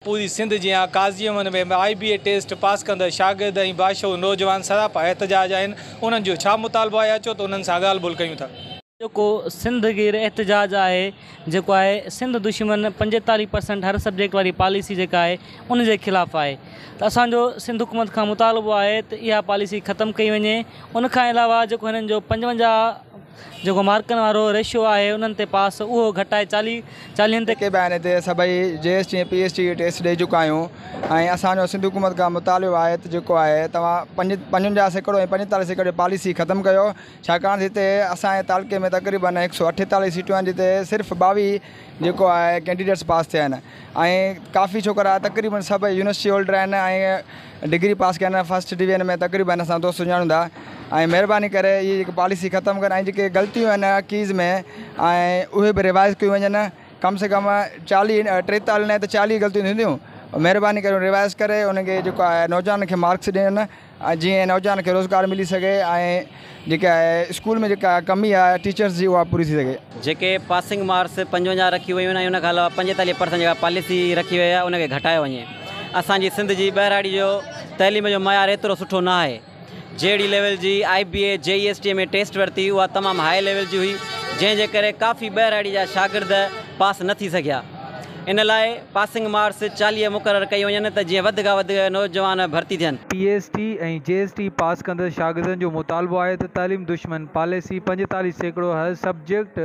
پوري سنڌ جيان قاضي احمد ۾ به آء بي اي ٽيسٽ پاس ڪندڙ شاگرد ۽ باشعور نوجوان سراپا احتجاج آهن، انهن جو ڇا مطالبو آهي اچو ته انهن سان ڳالهه ٻولهه ڪيون ٿا. جيڪو سنڌ گير احتجاج آهي جيڪو آهي سنڌ دشمن 45 پرسنٽ هر سبجيڪٽ واري پاليسي جيڪا آهي ان جي خلاف آهي ته اسان جو سنڌ حڪومت کان مطالبو آهي ته اها پاليسي ختم ڪئي وڃي ان کان علاوه جيڪو هنن جو 55 جيڪو مارڪن وارو ريشو آهي انهن تي پاس اهو گهٽائي 40 چاليهن تي جيڪي به آهن هتي سڀئي جي S T ۽ P S T جي ٽيسٽ ڏئي چڪا آهيون ۽ اسان جو سنڌ حڪومت کان مطالبو آهي ته جيڪو آهي توهان 55% ۽ 45% جي پاليسي ختم ڪيو ڇاڪاڻ ته هتي اسان جي تعلقي ۾ تقريبن 148 سيٽون آهن جتي صرف 22 جيڪو آهي ڪينڊيڊيٽس پاس ٿيا آهن ۽ ڪافي ڇوڪرا تقريبن سڀ يونيورسٽي هولڊر آهن ۽ ڊگري پاس ڪيا آهن فرسٽ ڊويزن ۾ تقريبن اسان دوست سڃاڻون ٿا ۽ مهرباني ڪري اهي جيڪي پاليسي ختم ڪن ۽ جيڪي غلطيون آهن ڪيز ۾ ۽ اهي به ريوائز ڪيون وڃن ڪم سي ڪم 40 43 نه ته 40 غلطيون ٿينديون مهرباني ڪري ريوائز ڪري انهن کي جيڪو آهي نوجوانن کي مارڪس ڏين ۽ جيئن نوجوانن کي روزگار ملي سگهي ۽ جيڪا اسڪول ۾ جيڪا ڪمي آهي ٽيچرس جي اها پوري ٿي سگهي. جيڪي پاسنگ مارڪس 55 رکي ويون آهن ۽ ان کان علاوه 45 پرسنٽ جيڪا پاليسي رکي وئي آهي ان کي گهٽايو وڃي. اسان جي سنڌ جي ٻهراڙي جو تعليم جو معيار ايترو سٺو نه آهي. جهڙي ليول جي آء بي اي جي اي ايس ٽي ۾ ٽيسٽ ورتي اها تمام هاء ليول جي هئي جنهن جي ڪري ڪافي ٻهراڙي جا شاگرد پاس نه ٿي سگهيا. ان لاء پاسنگ مارڪس 40 مقرر ڪئي وڃن ته جيئن وڌ کان وڌ نوجوان ڀرتي ٿين. P S T ۽ G S T pass ڪندڙ شاگردن جو مطالبو آهي ته تعليم دشمن پاليسي 45% هر سبجيڪٽ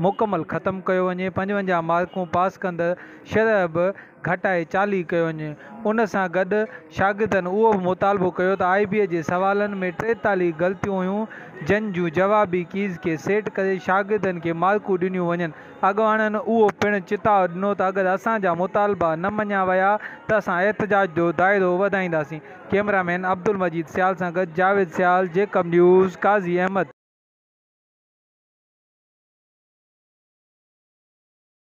مڪمل ختم ڪيو وڃي، 55 مارڪون پاس ڪندڙ شرح به گهٽائي 40 ڪيو وڃي. ان سان گڏ شاگردن اهو به مطالبو ڪيو ته آء بي اي جي سوالن ۾ 43 غلطيون هيون جن جون جوابي ڪيز کي سيٽ ڪري شاگردن کي مارڪون ڏنيون وڃن. اڳواڻن اهو پڻ چتاء ڏنو ته اگر اسان جا مطالبا نه مڃيا ويا ته اسان احتجاج جو دائرو وڌائينداسين. ڪئميرا مين عبدالمجيد سيال سان گڏ جاويد سيال، جيڪب نيوز، قاضي احمد.